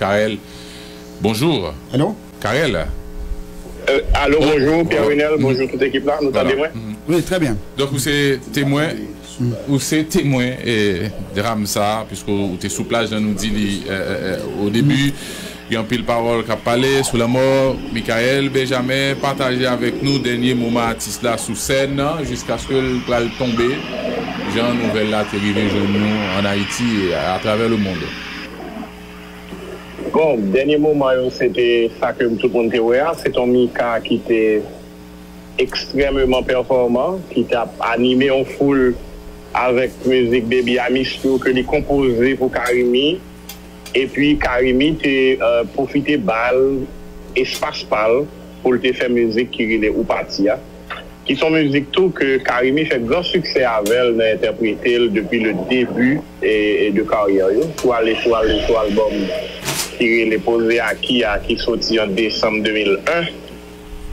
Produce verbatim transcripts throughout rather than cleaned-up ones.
Karel, bonjou. Alo? Karel. Euh, alo, bonjou, Pierre Renel, bonjou tout ekip la, nou tande mwen? Wi, trè byen. Donk, ou se temwen, ou se temwen, eh, dram sa, piske ou te sou plaj la, nou di li, eh, eh, eh, o debi. Gen anpil pawòl k ap pale sou lanmò Michael Benjamin. Pataje avèk nou dènye moman atis la sou sèn nan, jiskaske l pral tonbe, jan nouvèl la te rive jwenn nou ann Ayiti e atravè lemonn. Bon, dènye moman yo, se te sa ke tout moun te wè a. Se t on Mika ki te ekstrèmeman pèfòman, ki t ap anime yon foul avèk mizik Baby I Miss You ke li konpoze pou Carimi. Epi Carimi te, euh, pwofite ba l espas pa l pou l te fè mizik ki rele Ou Pati a, ki s on mizik tou ke Carimi fè gran siksè avè l nan entèprete l depi le debi e, e de karyè yo. Si w ale, si w ale sou albòm ki rele Poze Aki a, ki soti an desanm de mil en,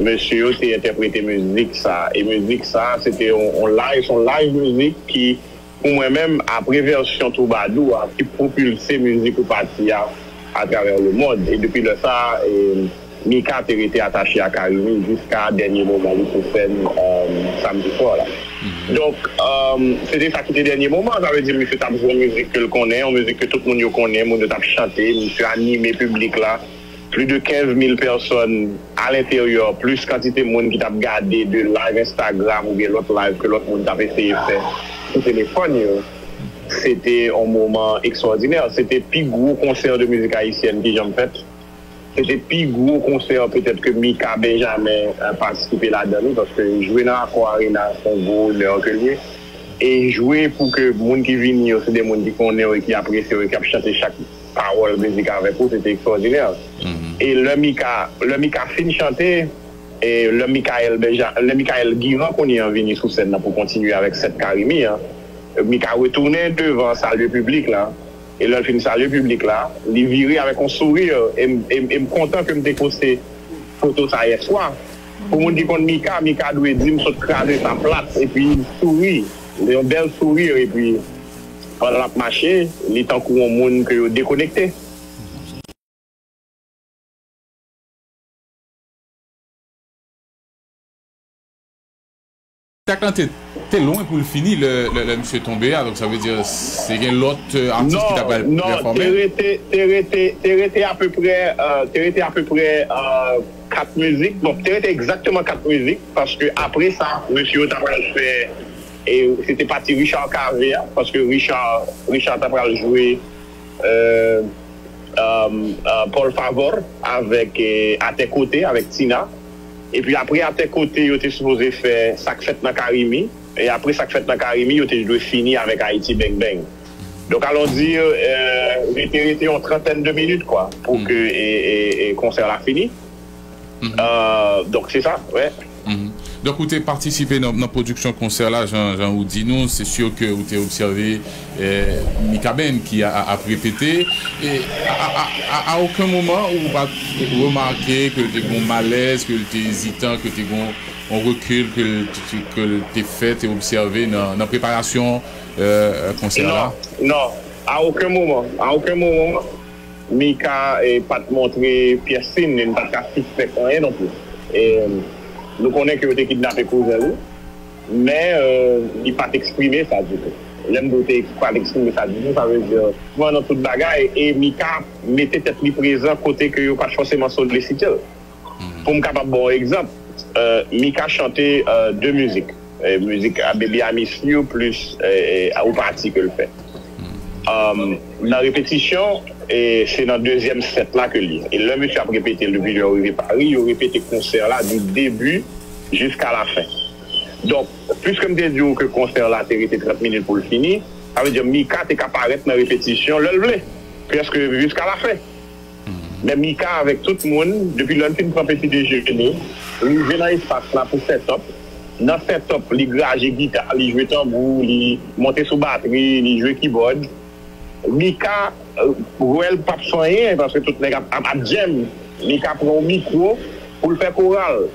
mesye yo te entèprete mizik sa. E mizik sa, se te yon, yon live, se yon live mizik ki, pou mwen menm, apre vèsyon twoubadou a, ki pwopilse mizik Ou Pati a atravè lemonn. E depi lè sa, e, Mika te rete atache a Carimi jiska dènye moman li sou sèn, um, samdi swa la. Donk, um, se te sa ki te dènye moman. Sa vle di, misye t ap jwe yon mizik ke l konnen, yon mizik ke tout moun yo konnen, moun yo t ap chante, misye anime piblik la. Plis de kenz mil pèsòn alenteryè, plis kantite moun ki t ap gade de live Instagram oubyen lòt live ke lòt moun t ap eseye fè sou telefòn yo. Se te yon moman ekstwòdinè. Se te pi gwo konsè de mizik ayisyèn ki janm fèt. Se te pi gwo konsè petèt ke Mika Benjamin, eh, patisipe ladan li, paske jwe nan Accor Arena, se yon gwo onè ke l ye. E jwe pou ke moun ki vini yo, se de moun ki konnen w e ki apresye w e ki ap chante chak pawòl mizik avèk ou, se te ekstwòdinè. E lè Mika, lè Mika fin chante, e lè Michael Benja-, lè Michael Guiran kounye an vini sou sèn nan pou kontinye avèk sèt Carimi an, Mika retounen devan sal de piblik la, e lè l fin salye piblik la, li vire avèk yon souri, e m, e m, e m kontan ke m te poste foto sa yèswa. Pou moun ki konn Mika, Mika dwe di m sot kraze sa plat, epi souri, yon bèl souri, epi pandan l ap mache, li tankou yon moun ke yo dekonekte. Spektak lan te, te lwen pou l fini lè, lè, lè misye tonbe a, donk sa vle di se gen lòt, euh, atis ki ta pral pèfòme. Non, non, te rete, te rete, te rete apeprè, euh, te rete apeprè, euh, kat mizik. Bon, te rete egzakteman kat mizik, paske apre sa, mesye yo ta pral fè, e se te pati Richard Cavé a, paske Richard, Richard ta pral jwe, euh, euh, euh, Paul Favor avèk, eh, Atè Kote avèk Tina. Epi apre Atè Kote, yo te sipoze fè Sa k fèt nan Carimi. E apre Sa k fèt nan Carimi, yo te dwe fini avèk Haïti Bang Bang. Donk, alon di, eh, li te rete yon trantèn de minit, kwa, pou ke, e, e, e konsè la fini. Euh, donk, se sa, wè. Donk, ou te patisipe nan, nan pwodiksyon konsè la, jan, jan ou di nou, se si ke ou te obsève, eh, Mika Band ki a, a, ap repete. E a, a, a, a, a okenn moman ou pa remake ke l te gen yon malèz, ke l te ezitan, ke te gen yon rekil ke l, ke l te fè, te obsève nan, nan preparasyon, eh, konsè la? Non, non. A okenn moman, a okenn moman, Mika, eh, pa t montre pyès siy, li pa t ka sispèk anyen non plis. E nou konnen ke yo te kidnape kouzen li, men, eh, li pa t eksprime sa ditou. Lè m di w te eks-, pa t eksprime sa ditou, sa vle di, kòman nan tout bagay, e Mika mete tèt li prezan kote ke yo pa t fòseman solisite l. Pou m kapab ba w egzanp, eh, Mika chante, eh, de mizik. Eh, mizik, ah, Baby I Miss You plis, eh, eh, Ou Pati ke l fè. Um, nan repetisyon, eh, se nan dezyèm sèt la ke l ye. E lè misye ap repete l depi lè yo rive Pari, yo repete konsè la di debi jiska lafen. Donk, piske m te di w ke konsè la te rete trant minit pou l fini, sa vle di Mika te ka parèt nan repetisyon lè l vle, prèske jiska lafen. Men Mika avèk tout moun, depi lè l fin pran peti dejene, li rive nan espas la pou sètòp. Nan sètòp, li graje gita, li jwe tanbou, li monte sou batri, li jwe kibòd. Mika, eh, wè l p ap fè anyen, paske tout nèg ap, ap, ap djèm. Mika pran yon mikwo pou l fè koral.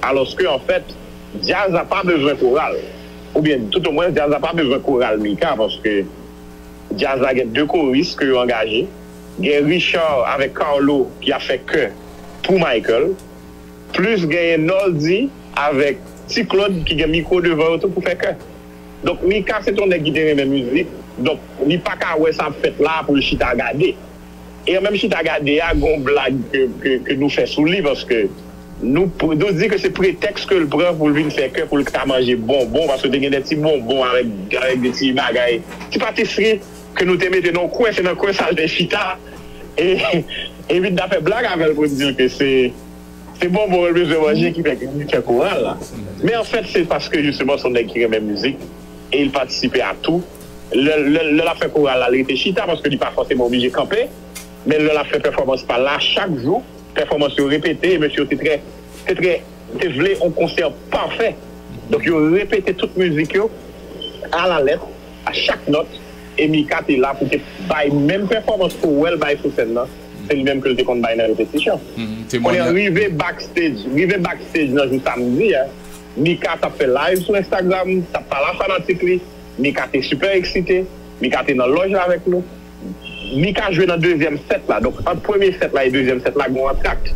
Alòske, anfèt, djaz la pa bezwen koral. Oubyen, toutomwens, djaz la pa bezwen koral Mika, paske djaz la gen de koris ke yo angaje. Gen Richard avèk Carlo ki ap fè kè pou Michael. Plis genyen Noldy avèk Ti Claude ki gen mikwo devan yo tou pou fè kè. Donk, Mika se t yon nèg ki te renmen mizik. Donk, li pa ka wè sa ap fèt la pou l chita gade. E an menm chita gade a, gen yon blag ke, ke, ke nou fè sou li, paske nou, nou di ke se pretèks ke l pran pou l vin fè kè, pou l ka manje bonbon, paske te gen de ti bonbon avèk, avèk de ti bagay, ti patisri ke nou te mete nan yon kwen, se nan kwen sa l te chita. E, e vin ta fè blag avè l pou l di l ke se, se bonbon l bezwen manje ki fè ke li fè koral la. Men anfèt, se paske jisteman se yon nèg ki renmen mizik e l patisipe a tou. Lè, lè, lè l ap fè koral la, li rete chita paske li pa fòseman oblije kanpe. Men lè l ap fè pèfòmans pa l la, chak jou, pèfòmans yo repete, e mesye yo te trè, te trè, te vle yon konsè pafè. Donk, yo repete tout mizik yo alalèt, a chak nòt, e Mika te la pou te bay menm pèfòmans ke w wè l bay sou sèn nan, se li menm ke l te konn bay nan repetisyon. Kounye a, rive backstage, rive backstage nan jou samdi a, Mika t ap fè live sou Instagram, t ap pale a fanatik li, Mika te sipè eksite, Mika te nan lòj la avèk nou. Mika jwe nan dezyèm sèt la. Donk, ant premye sèt la e dezyèm sèt la, gen yon antrak.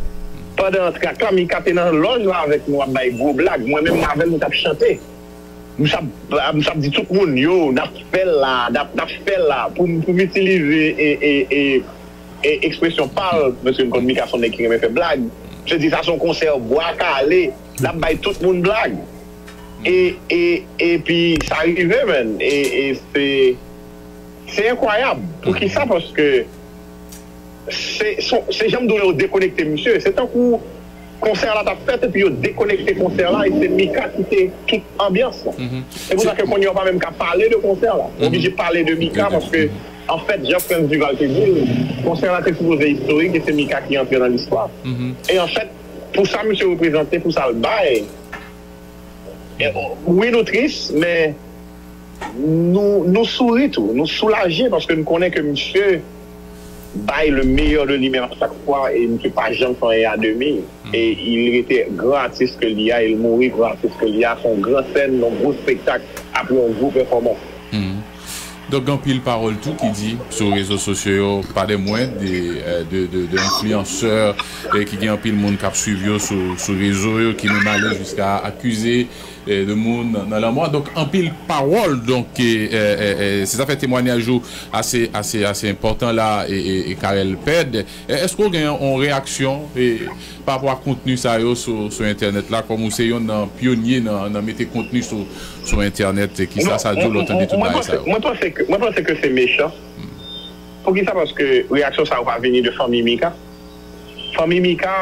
Pandan antrak la, Mika te nan lòj la avèk nou ap bay gwo blag. Mwen menm avè l, nou t ap chante. M t ap, m t ap di tout moun, yo, n ap fè l la, n ap, n ap fè l la. Pou, pou m itilize e, e, e, e ekspresyon pa l, paske m konn Mika se yon nèg ki renmen fè blag. M te di, sa se yon konsè bwa kale. L ap bay tout moun blag. E, e, epi sa rive, man. E, e se, se enkwayab. Poukisa? Paske se, se, se jan m di w, yo dekonekte misye. Se tankou konsè la t ap fèt, epi yo dekonekte konsè la, e se Mika ki te tout anbyans lan. Se pou sa ke kounye a, yo pa menm ka pale de konsè la. Yo oblije pale de Mika, paske, anfèt, jan Frantz Duval te di l, konsè la te sipoze istorik, e se Mika ki antre nan listwa. E anfèt, pou sa misye reprezante, pou sa l bay, E, wi, nou tris, men nou, nou souri tou, nou soulaje, paske n konnen ke misye bay le meilleur de li menm a chak fwa, e misye pa janm fè anyen a demi. E il rete gran atis ke li a, e l mouri gran atis ke li a, se yon gran sèn, yon gwo spektak, apre yon gwo pèfòmans. Donk, gen anpil pawòl tou ki di sou rezo sosyo yo, pa de mwens, de, de, de, de enfliyansè, e ki gen anpil moun k ap swiv yo sou, sou rezo yo, ki menm ale jiska akize, e, de moun nan, nan lanmò. Donk, anpil pawòl, donk, e, e, e, e, se sa fè temwanyaj ou ase, ase, ase enpòtan la, e, e, e Carel Ped. E, èske w gen yon reyaksyon, e, pa rapò a kontni sa yo sou, sou entènèt la, kòm ou se yonn nan pyonye nan, nan mete kontni sou, sou entènèt, e kisa sa di w lè w tande tout bagay sa yo? Mwen panse ke, mwen panse ke se mechan. Poukisa? Paske reyaksyon sa yo pa vini de fanmi Mika. Fanmi Mika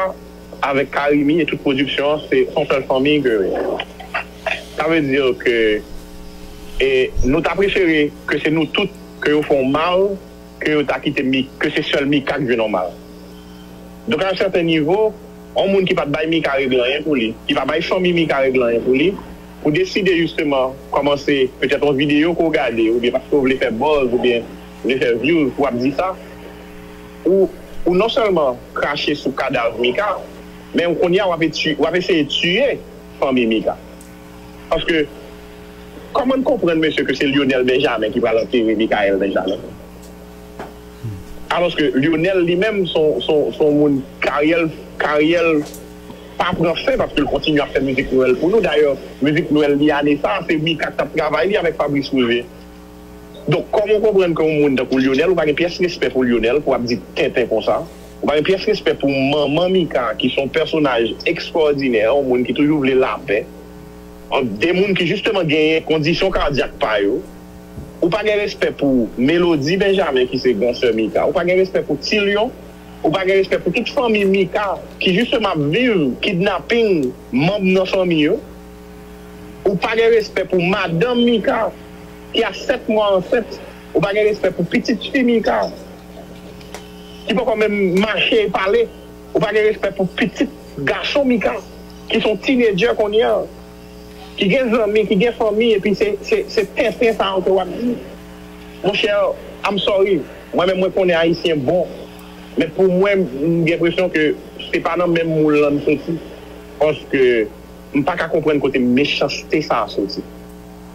avèk Carimi e tout pwodiksyon an, se yon sèl fanmi ke, sa vle di ke, e nou ta prefere ke se nou tout ke yo fè yon mal, ke yo ta kite Mi, ke se sèl Mika k jwenn yon mal. Donk, a yon sèten nivo, yon moun ki pa t bay Mika regle anyen pou li, ki pa bay fanmi Mika regle anyen pou li, pou deside jisteman kòmanse petèt yon videyo ke w gade, oubyen paske w vle fè buzz, oubyen vle fè views pou w ap di sa, ou, ou non sèlman krache sou kadav Mika, men ou kounye a w ap, w ap eseye tiye fanmi Mika. Paske, kòman n konprann, mesye, ke se Lionel Benjamin ki pral antere Michael Benjamin? Alòske Lionel li menm, se yon, se yon, se yon moun karyè l, karyè l pa pran fen paske l kontinye ap fè mizik Nwèl pou nou. Dayè, mizik Nwèl li ane sa a, se Mika k t ap travay li avèk Fabrice Rougé. Donk, kòman w konprann ke yon moun tankou Lionel, ou pa gen pyès respè pou Lionel, pou w ap di tenten konsa? Ou pa gen pyès respè pou manman Mika, ki se yon pèsonaj ekstwòdinè, yon moun ki toujou vle lapè, de moun ki jisteman genyen kondisyon kadyak pa yo. Ou pa gen respè pou Melody Benjamin, ki se gran sè Mika. Ou pa gen respè pou Ti Lyon. Ou pa gen respè pou tout fanmi Mika, ki jisteman ap viv kidnaping manm nan fanmi yo. Ou pa gen respè pou madanm Mika, ki a sèt mwa ansent. Ou pa gen respè pou pitit fi Mika, ki poko menm mache e pale. Ou pa gen respè pou pitit gason Mika, ki se yon teenager kounye a, ki gen zanmi, ki gen fanmi, epi se, se, se tenten sa yo ke w ap di. Monchè, I'm sorry. Mwen menm, mwen konnen Ayisyen bon. Men pou mwen, m gen enpresyon ke se pa nan menm moul lan n soti. Paske m pa ka konprann kote mechanste sa a soti.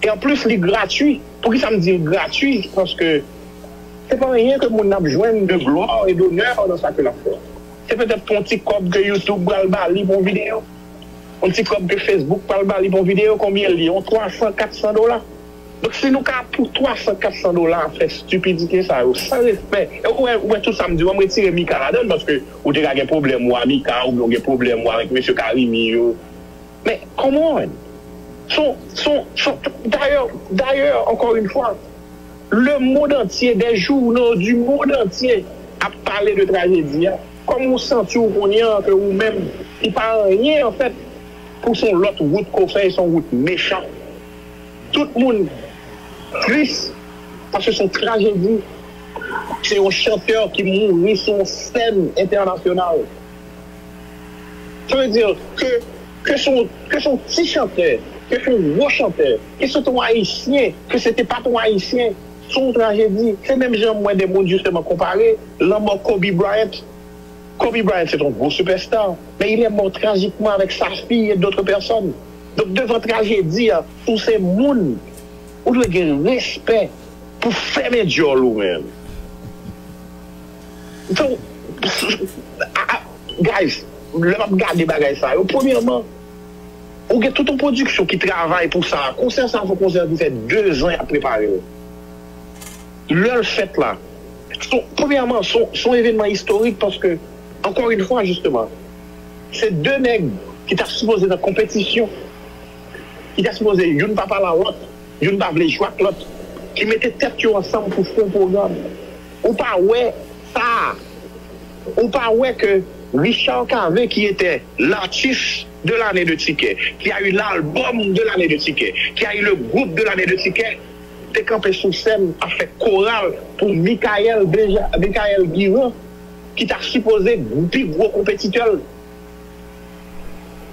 E anplis, li gratui. Poukisa m di l gratui? Paske Se pa anyen ke moun nan ap jwenn de glwa e donè nan sa ke l ap fè. Se petèt yon ti kòb ke YouTube pral ba li pou yon videyo. Yon ti kòb ke Facebook pral ba li pou yon videyo. Konbyen l ye? Yon twa san, kat san dola. Donk, si nou ka pou twa san, kat san dola fè stipidite sa yo, san respè. E ou wè, ou wè tout sa m di, w a m retire Mika ladan l, paske ou te ka gen pwoblèm ou a Mika, oubyen w gen pwoblèm ou avèk mesye Carimi yo. Men, come on! Son, son, son, dayè, dayè, encore une fois, le monde entier, des journaux du monde entier ap pale de trajedi a. Kòm ou santi w kounye a ke ou menm, li pa anyen, anfèt, pou son lòt wout ke w fè, e son wout mechan. Tout moun tris, paske se yon trajedi. Se yon chantè ki mouri sou yon sèn entènasyonal. Sa vle di ke, ke se yon, ke se yon ti chantè, ke se yon gwo chantè, ke se te yon Ayisyen, ke se te pa t yon Ayisyen, se yon trajedi. Se menm jan m wè de moun jisteman konpare lanmò Kobe Bryant. Kobe Bryant se te yon gwo sipèsta, men il est mort tragiquement avec sa fille et d'autres personnes. Donk, devan trajedi a, si w se moun, ou dwe gen respè pou fèmen djòl ou menm. Donk, a- a- guys, lè m ap gade bagay sa yo, premyèman, ou gen tout yon pwodiksyon ki travay pou sa. Konsè sa a se yon konsè ki fè dezan y ap prepare l. Lè l fèt la, se yon- premyèman, se yon- se yon evènman istorik paske, encore une fois, justement, se de nèg ki ta sipoze nan konpetisyon, ki ta sipoze youn pa pale a lòt, youn pa vle jwe ak lòt, ki mete tèt yo ansanm pou fè yon pwogram. Ou pa wè sa. Ou pa wè ke Richard Cavé, qui était l'artiste de l'année de Ticket, qui a eu l'album de l'année de Ticket, qui a eu le groupe de l'année de Ticket, te kanpe sou sèn ap fè koral pou Michael Benja- Michael Guiran, ki ta sipoze pi gwo konpetitè l.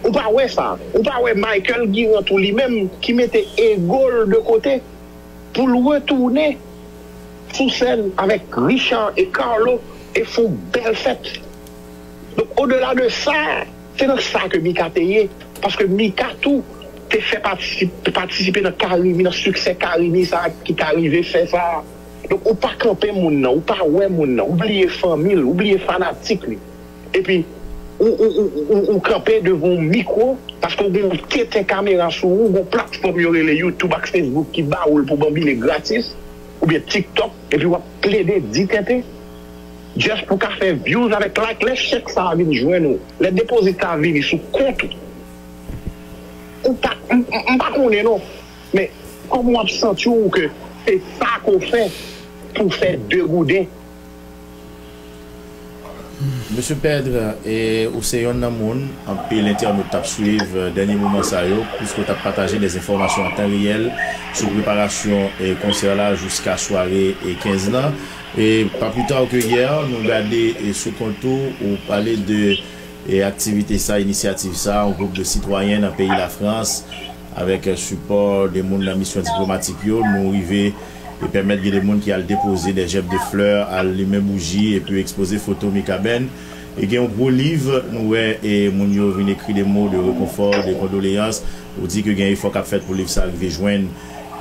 Ou pa wè sa? Ou pa wè Michael Guiran tou li menm ki mete ego l de kote pou l retounen sou sèn avèk Richard e Carlo e fè yon bèl fèt? Donk, odela de sa, se nan sa ke Mika te ye. Paske Mika tou te fè patisip- patisipe nan Carimi, nan siksè Carimi sa a ki ta rive fè sa a. Donk, ou pa kanpe moun nan, ou pa wè moun nan, ou bliye fanmi l, ou bliye fanatik li. Epi, ou, ou, ou, ou, ou kanpe devan yon mikwo, paske w gen yon tenten kamera sou ou, w gen yon platfòm yo rele YouTube ak Facebook ki ba ou l pou banbile gratis, oubyen TikTok, epi w ap plede di tenten, just pou ka fè views avèk like. Lè chèk sa a vin jwenn ou, lè depozit sa a vini sou kont ou, ou pa, m, m, m pa konnen non, men kòman w ap santi w ke se sa ke w fè pou w fè de gouden? Mesye Pèdre, e, ou se yonn nan moun anpil entènot t ap swiv, e, dènye moman sa yo, piske w t ap pataje de enfòmasyon an tan reyèl sou preparasyon, e, konsè la jiska sware, e, kenz lan. E pa pli ta ke yè, nou gade, e, sou kont ou, ou pale de, e, aktivite sa, inisyativ sa, yon gwoup de sitwayen nan peyi Lafrans, avèk, e, sipò de moun nan misyon diplomatik yo, nou rive e pèmèt gen de moun ki al depoze de jèb de flè, al limen bouji, epi ekspoze foto Mikaben. E gen yon gwo liv, nou wè, e moun yo vin ekri de mo de rekonfò, de kondoleyans. Ou di ke gen efò k ap fèt pou liv sa rive jwenn,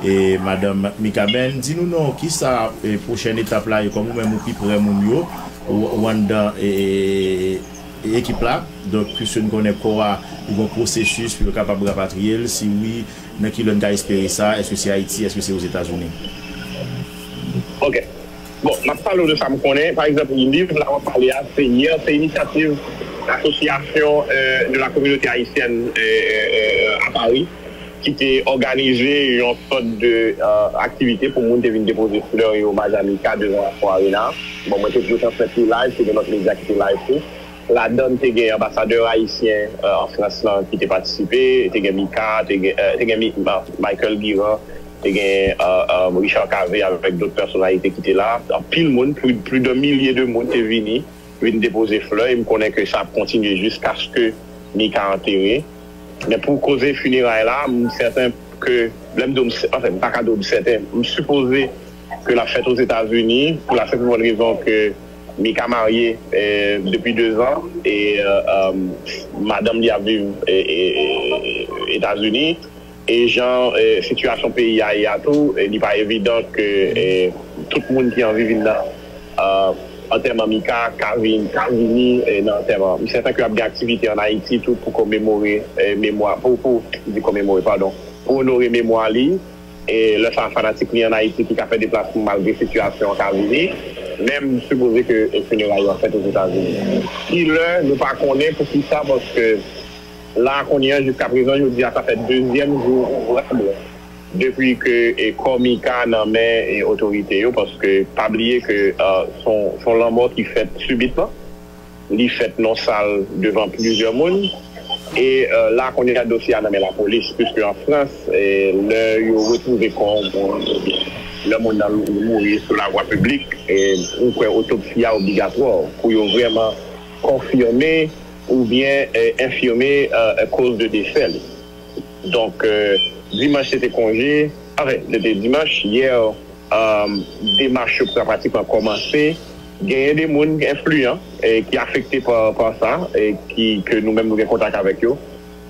e, madanm Mikaben. Di nou non, kisa, e, pwochèn etap la, e kòm ou menm ou pi prè moun yo, ou, ou anndan, e, e, e, ekip la. Donk, piske n konnen kò a, li gen yon pwosesis pou yo kapab rapatriye l. Si wi, nan ki lè n ka espere sa? Èske se Ayiti? Èske se Ozetazini? Ok. Bon, m ap pale w de sa m konnen. Pa egzanp, liv la w ap pale a, se yè, se inisyativ Association, euh, de la Communauté Haïtienne, euh, euh, euh, à Paris, ki te òganize yon sòt de, euh, aktivite pou moun te vin depoze flè yo Mazanika devan Accor Arena. Bon, mwen te retransmèt li live, se gen lòt medya ki te live tou. Ladan l te gen anbasadè ayisyen, euh, an Frans lan ki te patisipe, te gen Mika, te gen, euh, te gen Mi- Ma- Michael Guiran, te gen, euh, euh, Richard Cavé avèk dòt pèsonalite ki te la. Anpil moun, pli, pli de milye de moun te vini, vin depoze flè, e m konnen ke sa ap kontinye jiskaske Mika antere. Men pou koze fineray la, m sèten ke, lè m di w m sè- anfen, m pa ka di w m sèten, m sipoze ke l ap fèt Ozetazini, pou la senp e bòn rezon ke Mika marye, eh, depi dezan, e, eh, eh, madanm li ap viv, eh, eh, eh, Etazini. E jan, eh, sitiyasyon peyi a ye a tou, eh, li pa evidan ke, eh, tout moun ki anvi vin nan antèman Mika ka vin, ka vini nan antèman. M sèten ke ap gen aktivite ann Ayiti tou pou komemore memwa, pou, pou, di komemore, padon, pou onore memwa li. E lè sa a, fanatik li ann Ayiti ki ka fè deplasman malgre sitiyasyon an ka vini. Men m sipoze ke fineray yo ap fèt Ozetazini. Kilè, nou pa konnen poukisa, paske la kounye a, jiska prezan, jodi a, sa fè dezyèm jou ouvrab depi ke e, kò Mika nan men e, otorite yo, paske pa bliye ke uh, son, son lanmò ki fèt sibitman, li fèt nan sal devan plizyè moun. E uh, la kounye a, dosye a nan men lapolis, piske an Frans, e, lè yo retwouve kò yon moun, lè moun nan mouri sou lavwa piblik, e, ou kwè otopsi a obligatwa pou yo vrèman konfime oubyen e, enfime e, koz de desè li. Donk, e, dimanch se te konje, anfen, se te dimanch, yè, e, demach yo pratikman kòmanse. Genyen de moun enfliyan e, ki afekte pa, pa sa, e ki, ke nou menm nou gen kontak avèk yo,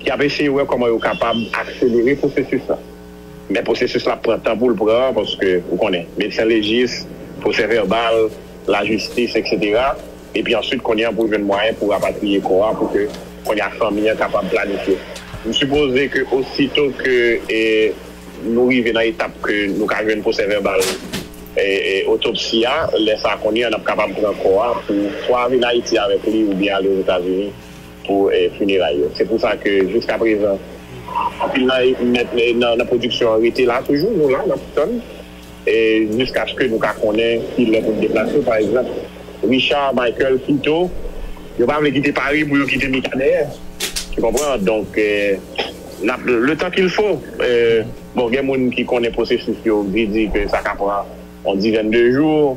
ki ap eseye wè kòman yo kapab akselere pwosesis la. Men pwosesis la ap pran tan pou l pran, paske, ou konnen, medsen lejis, pwosè vèbal, lajistis, etsetera. Epi answit, kounye a pou jwenn mwayen pou rapatriye kò a, pou ke kounye a fanmi an kapab planifye. M sipoze ke osito ke e, nou rive nan etap ke nou ka jwenn pwosè vèbal e, e, otopsi a, lè sa a kounye a n ap kapab pran kò a pou swa vin Ayiti avèk li oubyen ale Ozetazini pou e, fineray yo. Se pou sa ke jiska prezan, anpil nan, nan, nan, nan pwodiksyon an rete la toujou, nou la, n ap tann. E jiskaske nou ka konnen ki lè pou n deplase. Pa egzanp, Richard, Michael, Fito, yo pa vle kite Pari pou yo kite Mika dèyè. Tu comprends? Donk, e, n ap, le temps qu'il faut, e, bon, gen moun ki konnen pwosesis yo, ki di ke sa ka pran yon dizèn de jou.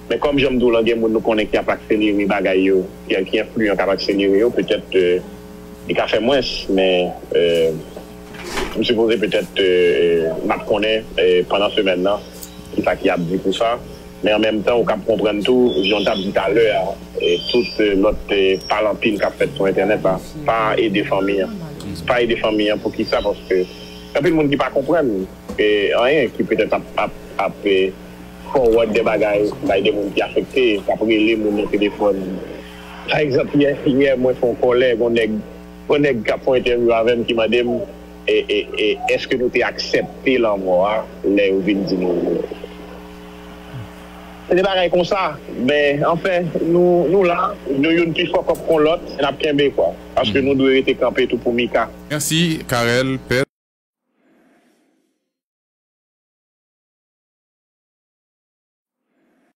Men kòm jan m di w lan, gen moun nou konnen ki ap akselere bagay yo, ki, ki enfliyan k ap akselere yo, petèt e, li ka fè mwens, men e, m sipoze petèt e, m ap konnen e, pandan semèn nan, kisa ki ap di pou sa. Men an menm tan, ou kab konprann tou, jan w t ap di talè a, e, tout e, lòt e, palanpin k ap fèt sou entènèt la, pa ede fanmi an. Pa ede fanmi an, poukisa? Paske anpil moun ki pa konprann e, anyen, ki petèt ap, ap, ap e, forward de bagay bay de moun ki afekte, k ap rele moun nan telefòn. Pa egzanp, yè, yè mwen fè yon kòlè, yon nèg, yon nèg k ap fè yon entèvyou avè m ki mande m, e, e, e, èske nou te aksepte lanmò a lè yo vin di nou. Se de bagay konsa, men anfen, nou, nou la, nou youn pi fòkòp kon lòt, n ap kenbe, kwa. Paske nou dwe rete kanpe tou pou Mika. Mèsi, Carel, pè.